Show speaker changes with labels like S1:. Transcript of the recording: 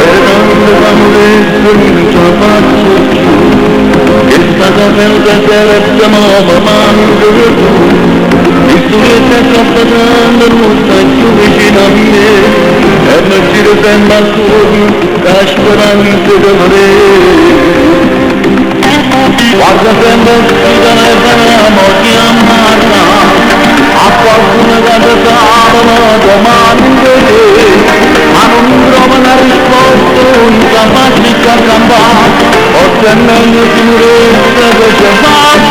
S1: È tanto ca vulesse nun ce 'a faccio cchiù. Chesta casa senza te mo me manchi tu. Chistu lietto è troppo grande, nun stai cchiù vicino a me. E mi giro sempre attorno, ca speranza di vedere. Guarda sempre stu telefono, mo chiamata. A qualcuno che ti sape, ma domanda te. Ma non trova una risposta, non capace a campare. Forse è meglio si morisse che ci fa.